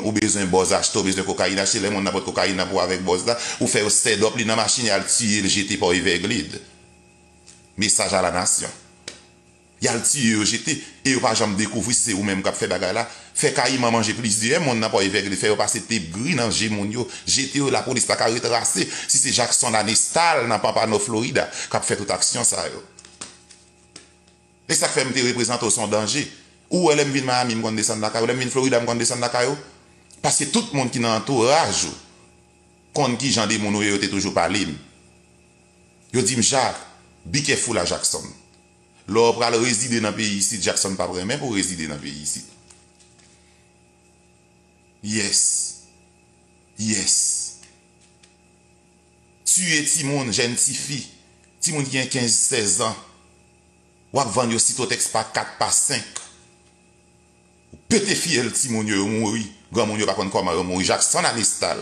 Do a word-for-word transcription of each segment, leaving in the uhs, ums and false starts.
Ou bezwen bòz achte, ou bezwen kokayin achte, lè moun nan pot kokayin nan pou avèk bòz la, ou fè yo sèdòp li nan machin, y al tiye l, jete pa Everglade. Mesaj a la nasyon. Y al tiye yo, jete, e yo pa janm dekouvri si se ou menm k ap fè bagay la. Fè kayiman manje plizyè moun nan pa Everglade, fè yo pase tep gri nan je moun yo, jete yo, lapolis pa ka retrase si se Jackson Anestal nan Pompano, Florida, k ap fè tout aksyon sa yo. E sa k fè m te reprezante w se yon danje. Ou wè lè m vin Miami, m konn desann lakay ou. Lè m vin Florida, m konn desann lakay ou. Paske tout moun ki nan antouraj ou konn ki jan de moun ou ye, yo te toujou pale m. Yo di m, Jacques, be careful a Jackson. Lè w pral rezide nan peyi isit, Jackson p ap renmen pou w rezide nan peyi isit. Yes. Yes. Tiye timoun, jèn tifi, timoun ki gen kenz, sèz an. W ap vann yo Sitotèks pa kat, pa senk. Ou pete fyèl timoun yo, yo mouri. Granmoun yo pa konn kòman yo mouri. Jackson Anestal,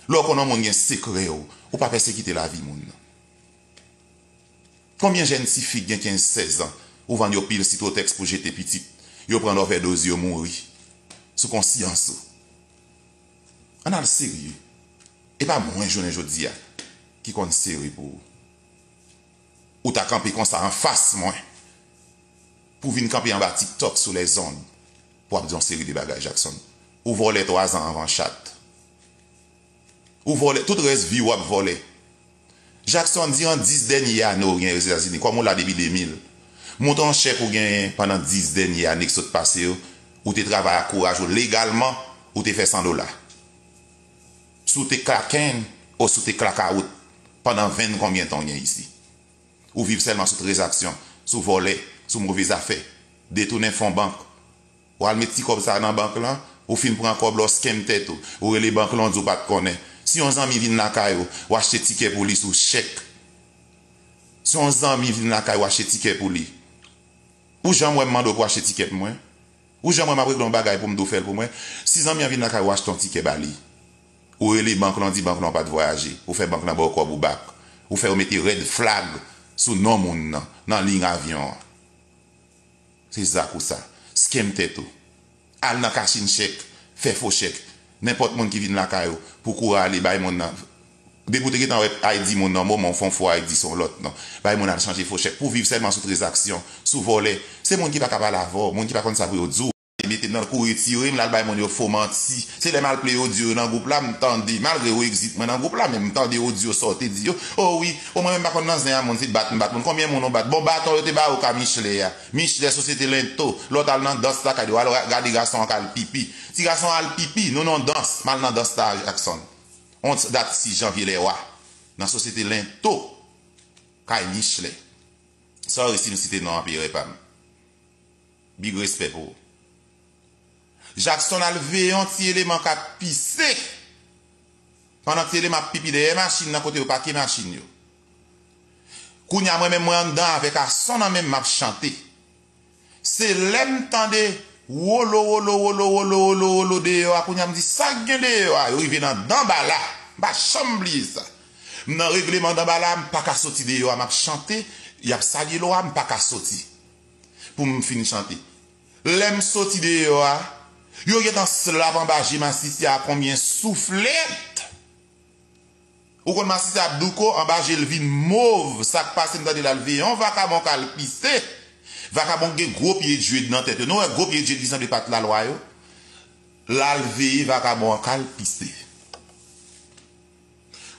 lè w konn yon moun gen sekrè w, ou pa pèsekite lavi moun nan. Konbyen jèn tifi ki gen kenz, sèz an, ou vann yo pil Sitotèks pou jete pitit, yo pran ovèdoz, yo mouri sou konsyans ou? Ann al serye. E pa mwen jounen jodi a ki konn sere pou ou. Ou ta kanpe konsa anfas mwen pou vin kanpe anba TikTok sou lèzond pou ap di yon seri de bagay, Jackson. Ou vòlè twa zan anvan chat. Ou vòlè, tout rès vi w ap vòlè. Jackson, diran dis dènye ane w gen Ozetazini, kòm ou la depi de mil, montan yon chèk ou genyen pandan dis dènye ane k sot pase yo, ou te travay ak kouraj ou legalman, ou te fè san dola. Si w te kokenn, o si w te blackout pandan venn konbyen tan w gen isi. Ou viv sèlman sou tranzaksyon, sou vòlè, sou move zafè, detounen fon bank. Ou al met ti kòb sa nan bank lan, ou fin pran kòb la, ou scam tèt ou. Ou rele bank lan, ou di w pa t konnen. Si yon zanmi vin lakay ou, ou achte tikè pou li sou chèk. Si yon zanmi vin lakay ou, achte tikè pou li. Ou janm wè m mande w pou w achte tikè pou mwen? Ou janm wè m ap regle yon bagay pou m di w fè l pou mwen? Si zanmi an vin lakay ou, achte yon tikè ba li. Ou rele bank lan, di bank lan ou pa t vwayaje. Ou fè bank lan ba w kòb ou bak. Ou fè yo mete red flag sou non moun nan, nan liy avyon an. Se zak ou sa. Scam tèt ou. Al nan kachin chèk, fè fo chèk. Nenpòt moun ki vin lakay ou, pou kou a ale, bay moun nan. Depi w te gentan wè I D moun nan, moman w fè yon fo I D sou yon lòt non. Bay moun al chanje fo chèk pou viv sèlman sou tranzaksyon, sou vòlè. Se moun ki pa ka pale avè w, moun ki pa konn sa pou yo di w. Mete m nan kou retire m, l al bay moun yo fo manti. Se lè m al play odyo yo nan gwoup la, m tande, malgre yo exit mwen nan gwoup la, men m tande odyo sa w te di yo. O wi, o mwen menm pa konn nan zen a moun, se bat m bat moun. Konbyen moun ou bat? Bon, baton yo te ba ou ka Michelè a. Michelè, Sosyete Lento, lè w t al nan dans lakay yo, al gade gason an k al pipi. Ti gason an al pipi, nou nan dans, m al nan dans la a Jackson. On dat sis janvye lè w a, nan Sosyete Lento, kay Michelè. Sorry si m site non anperè pa m. Big respè pou ou. Jackson al veye yon ti eleman k ap pise. Pandan ti eleman ap pipi dèyè machin nan kote yo pake machin yo. Kounye a mwen menm mwen anndan avèk ason nan men m m ap chante. Se lè m tande wolo, wolo, wolo, wolo, wolo, wolo deyò a, kounye a m di, "Sa k gen deyò a?" Yo rive nan danba la. M pa janm bliye sa. M nan regleman danba la, m pa ka soti deyò a, m ap chante, y ap salye lwa, m pa ka soti pou m fin chante. Lè m soti deyò a, yo gentan slap anba je masisi a konbyen souflèt. Ou konn masisi ap douko, anba je l vin mov, sa k pase m tande l al veye yon vakabon k al pise. Vakabon gen gwo pye djed nan tèt yo. Nou wè gwo pye djed ki sanble pat lalwa yo? L al veye vakabon an k al pise.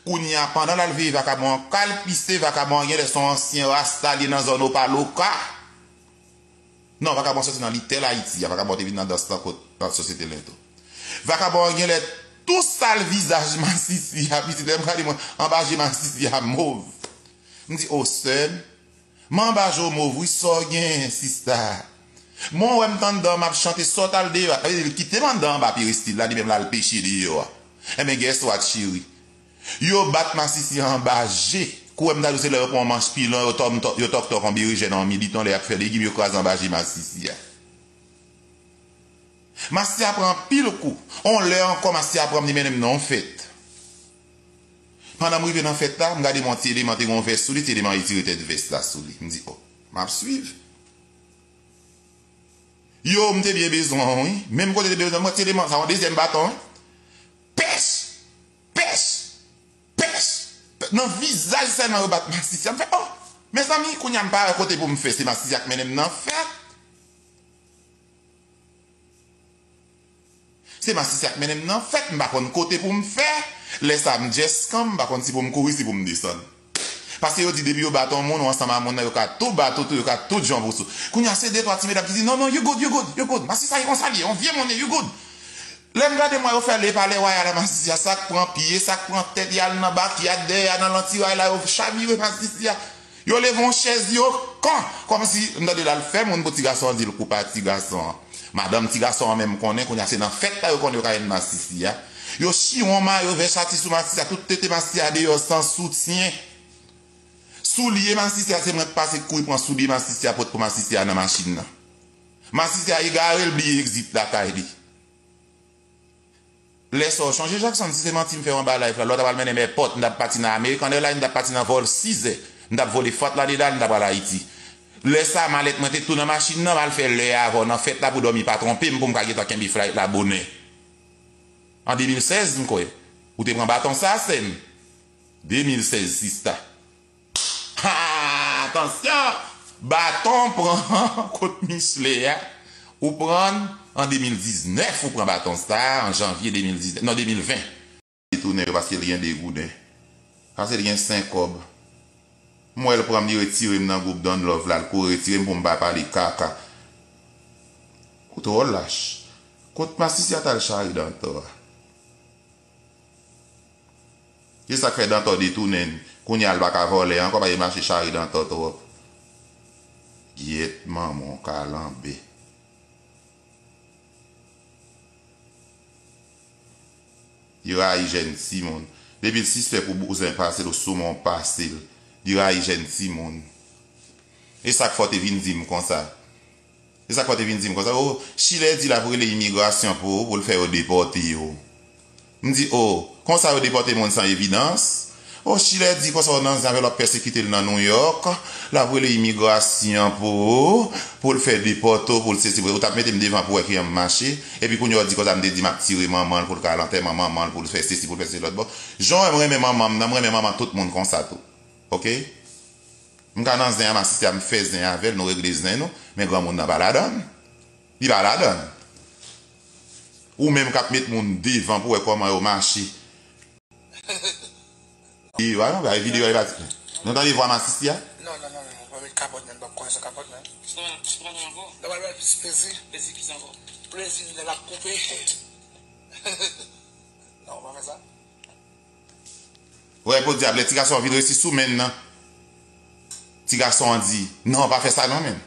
Kounye a, pandan l al veye vakabon an k al pise, vakabon an genlè se yon ansyen rasta li ye nan zòn Opaloka. Non, vakabon an soti nan Little Haiti a, vakabon an te vin nan dans lan kot, nan Sosyete Lento. Vakabon an genlè tou sal vizaj masisi a, pitit lè m gade mwen, anba je masisi a mov. M di, "O sè m, m anba je w mov wi, sa w genyen sista?" Mwen wè m t anndan, m ap chante, sòt al deyò a. Sa vle di l kite m anndan anba peristil la, li menm l al peche deyò a. Enben, guess what, cheri? Yo bat masisi anba je. Kou wè m ta di w se lè yo pran yon manch pilon, yo tòm, yo tòk tòk yon berejèn, yon militon, lè y ap fè legim, yo kraze anba je masisi a. Masisi a pran anpil kou. On lè ankò, masisi a pran m, li mennen m nan yon fèt. Pandan m rive nan fèt la, m gade m wè yon ti eleman te gen yon vès sou li, ti eleman retire tèt vès la sou li. M di, "O, m ap swiv." Yo, m te byen bezwen w, wi. Menm kote te bezwen mwen, ti eleman sa, yon dezyèm baton, wi. Pèch! Pèch! Pèch! Nan vizaj sèlman yo bat masisi a. M fè, oh! Mezanmi, kounye a m pa wè kote pou m fè. Se masisi a k mennen m nan fèt. Se masisi a k mennen m nan fèt. M pa konn kote pou m fè. Lè sa a, m djèskan, m pa konn si pou m kouri, si pou m desann. Paske yo di depi yo bat yon moun, ou ansanm a moun nan, yo ka tou bat ou tou, yo ka tout jan pou sou. Kounye a, se de twa ti medam ki di, "Non, non, you good, you good, you good. Masisi a, e konsa l ye, yon vye moun, you good." Lè m gade m wè yo fè le palè wayal a masisi a, sa k pran pye, sa k pran tèt, y al nan bakyad dèyè a, nan lantiray la, yo chavire masisi a. Yo leve yon chèz, yo kan, kòmsi, m tande l al fè moun pou ti gason an, di l koupa ti gason an. Madanm ti gason an menm konnen, kounye a se nan fèt la yo konnen yo ka jwenn masisi a. Yo chiwon mayo vèch ati sou masisi a, tout tete masisi a deyò san soutyen. Soulye masisi a, se mwen k pase kouri pran soulye masisi a, pot pou masisi a nan machin nan. Masisi a egare, l bliye egzit lakay li. Lè sa w chonje, Jackson, si se manti m fè w anba live la, lè w ta pral mennen m èpòt, m t ap pati nan American Airlines, m t ap pati nan vòl sizè, m t ap vole Fort Lauderdale, m t ap al Ayiti. Lè sa, malèt mwen te tou nan machin nan, m al fè lè avè w nan fèt la pou dòmi pa twonpe m, pou m ka gentan kenbe flight la bonè. An de mil sèz, m kwè. Ou te pran baton sa, sè m. De mil sèz, sista. Ha! Atansyon! Baton pran kot Michelet a. Ou pran an de mil diznèf, ou pran baton sa a, an janvye de mil diznèf, non, de mil ven. Detounen yo paske l gen de gouden. Paske l gen senk kòb. M wè l pran m, li retire m nan gwoup Don Love la, l kouri retire m pou m pa pale kaka. Ou twò lach. Kot masisi a t al chari dantò a? Se sa k fè dantò detounen n. Kounye a l pa ka vòlè ankò, paske l mache chari dantò twòp. Gyèt manman w kalanbè. Li rayi jèn timoun. Depi l sispèk ou bouzen pase l, ou sou men w pase l. Li rayi jèn timoun. E sa k fè w te vin di m konsa? E sa k fè w te vin di m konsa? O, Chilè di l ap rele imigrasyon pou ou, pou l fè yo depòte w. M di, o, konsa yo depòte moun san evidans? O, Chilè di konsa w nan zen avè l, w ap pèsekite l nan Nouyòk, l ap rele imigrasyon pou ou, pou l fè depòte w, pou l sesi, pou l, ou t ap mete m devan pou wè kijan m mache, epi kounye a w di konsa m te di m ap tire manman l, pou l ka al antèman manman l, pou l fè sesi, pou l fè sesi lòt bò. Jan w wè m renmen manman m nan, m renmen manman tout moun konsa tou. Oke? M ka nan zen a, m asiste a, m fè zen avè l, nou regle zen nou, men granmoun nan pa ladann. Li pa ladann. Ou menm k ap met moun devan pou wè kòman yo mache. E, a non, bay videyo a, e pa ti. Nou tande vwa masisi a? Non, non, non, non, pa met kapòt nan, m p ap konn sa kapòt nan. Sa, sa pa ankò. Nan pral bay plis plezi. Plezi ki sa ankò? Plezi lè l ap koupe. Non, pa fè sa. Wè, podyab, lè ti gason an vin resi sou men nan. Ti gason an di, "Non, pa fè sa non, menm."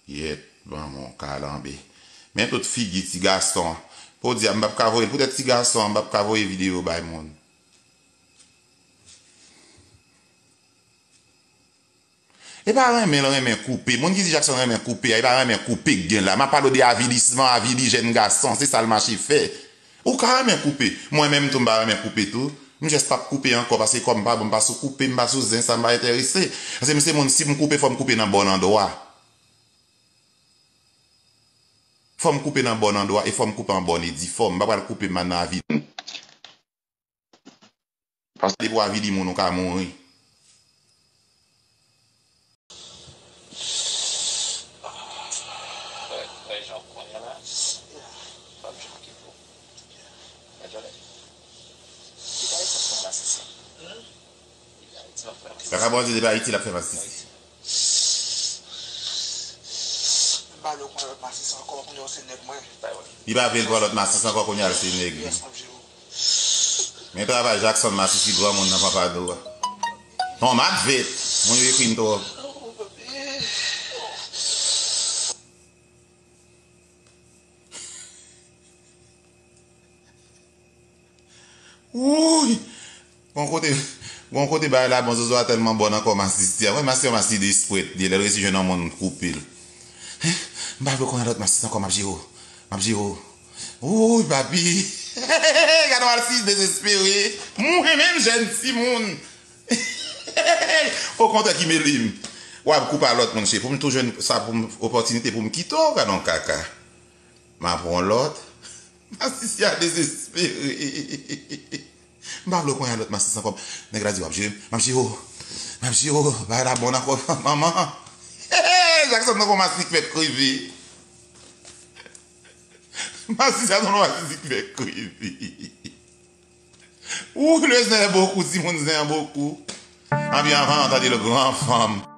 Yèt, manman w kalanbè. Men tout figi ti gason an. Podyab, m p ap ka voye l. Poutèt ti gason an, m p ap ka voye videyo bay moun. E pa renmen l renmen koupe. Moun ki di Jackson renmen koupe a, e pa renmen koupe k gen la. M ap pale w de avilisman, avili jèn gason, se sa l mache fè. Ou ka renmen koupe. Mwen menm tou, m pa renmen koupe tou. M jis p ap koupe ankò, paske kò m pa bon, m pa sou koupe, m pa sou zen, sa m pa enterese. Paske m se moun, si m koupe, fò m koupe nan bon landwa. Fò m koupe nan bon landwa e fò m koupe an bon edi. Fò m pa pral koupe m nan avili. Paske depi w avili moun, ou ka mouri. Kaka Bondye depi Ayiti, l ap fè masisi. M pa vle w pran lòt masisi ankò, kounye a w se nèg mwen. Li pa vle l pran lòt masisi ankò, kounye a l se nèg li. Yes, m ap jere w. Men travay Jackson masisi granmoun nan Pompadour a. Non, m ap vet. Moun yo ekri m twòp. Wouy! Gon kote, gon kote bagay la bon, zozo a tèlman bon nan kò masisi a. Mwen, masisi a, masisi despre li ye, lè l resi jwenn yon moun koupe l. M pa vle konnen lòt masisi ankò, m ap jere w. M ap jere w. Wouy, papi! Gade yon masisi dezespere. Mwen menm jèn timoun. Okontrè ki mele m. W ap koupe a lòt moun, cheri. Pou m tou jwenn sa, pou m opòtinite pou m kite w, gade yon kaka. M ap pran lòt. Masisi a dezespere. M pa vle w konn yon lòt masisi ankò. Nèg la di, "W ap jere m, m ap jere w. M ap jere w. Bagay la bon ankò, manman." Jackson nan kòmanse li fè kreve. Masisi a nan masisi ki fè kreve. Ou le zen bokou, timoun zen bokou. Anpi anvan, tande le gran fanm.